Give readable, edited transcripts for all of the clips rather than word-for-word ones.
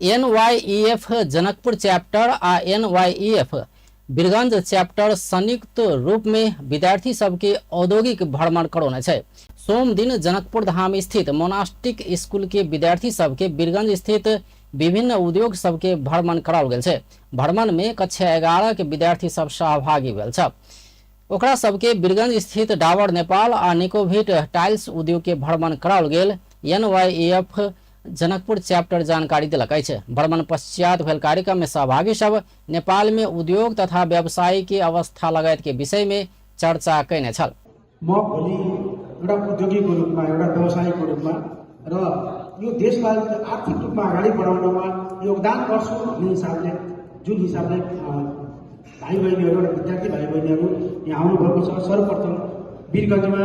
एनवाईईएफ Janakpur chapter आ एनवाईईएफ Birgunj chapter संयुक्त रूप में विद्यार्थी सबके औद्योगिक भ्रमण करौने छै। सोम दिन जनकपुर धाम स्थित मोनास्टिक स्कूल के विद्यार्थी सबके वीरगंज स्थित विभिन्न उद्योग सबके भ्रमण कराओल गेल छै। भ्रमण में कक्षा 11 के विद्यार्थी सब सहभागी भेल छ। ओकरा सबके वीरगंज स्थित डाबर नेपाल आ निकोभिट टाइल्स उद्योग के भ्रमण कराओल गेल एनवाईएफ जनकपुर चैप्टर जानकारी देलक अछि। भ्रमण पश्चात भेल कार्यक्रम में सहभागी सब नेपाल में उद्योग तथा व्यवसाय के अवस्था लगायत के विषय में चर्चा कयने छल। म भोलि एउटा उद्योगीको रूपमा, एउटा व्यवसायीको रूपमा र यो देशलाई आर्थिक रूपमा अगाडि बढाउनमा योगदान गर्छु भन्ने हिसाबले, जुन हिसाबले भाइ बहिनीहरू र विद्यार्थी भाइ बहिनीहरू यहाँ आउनुभएको छ, सर्वप्रथम वीरगञ्जमा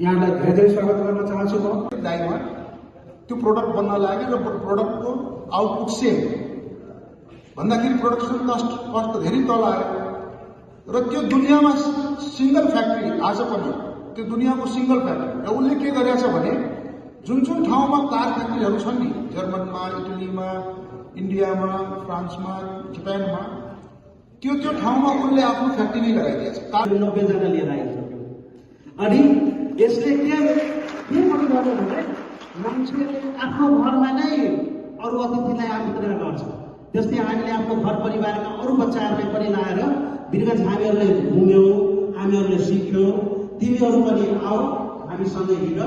यहाँलाई धेरै धेरै स्वागत गर्न चाहन्छु म। डाइमा त्यो प्रोडक्ट बन्न लाग्यो र प्रोडक्टको आउटपुट सेम भन्दाखेरि प्रोडक्सन कस्ट कस्ट धेरै तल आयो र त्यो दुनियाँमा सिङ्गल फ्याक्ट्री, आज पनि त्यो दुनियाँको सिङ्गल फ्याक्ट्री। र उसले के गरेछ भने जुन जुन ठाउँमा कार फ्याक्ट्रीहरू छन् नि, जर्मनमा, इटलीमा, इन्डियामा, फ्रान्समा, जापानमा, त्यो त्यो ठाउँमा उसले आफ्नो फ्याक्ट्री नै लगाइदिएछ। 90 जना लिएर आइसक्यो। अनि यसले के के पनि गर्यो भने मान्छेले आफ्नो घरमा नै अरू अतिथिलाई आमन्त्रणा गर्छ। त्यस्तै हामीले आफ्नो घर परिवारका अरू बच्चाहरूलाई पनि लाएर वीरगञ्ज हामीहरूले घुम्यौँ, हामीहरूले सिक्यौँ, तिमीहरू पनि आऊ, हामीसँगै हिँड।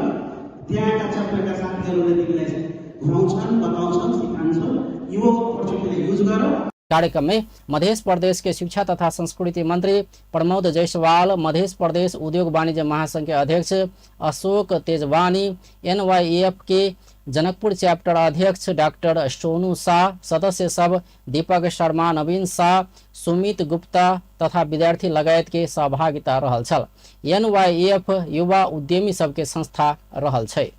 त्यहाँका च्याप्टरका साथीहरूले तिमीलाई घुमाउँछन्, बताउँछन्, सिकाउँछन्। यो अपर्च्युनिटीलाई युज गर। कार्यक्रम में मध्य प्रदेश के शिक्षा तथा संस्कृति मंत्री प्रमोद जायसवाल, मध्य प्रदेश उद्योग वाणिज्य महासंघ के अध्यक्ष अशोक तेजवानी, एनवाईएफ के जनकपुर चैप्टर अध्यक्ष डॉक्टर सोनू शाह, सदस्य सब दीपक शर्मा, नवीन शाह, सुमित गुप्ता तथा विद्यार्थी लगायत के सहभागिता रहल छल। एनवाईएफ युवा उद्यमी सबके संस्था रहल छै।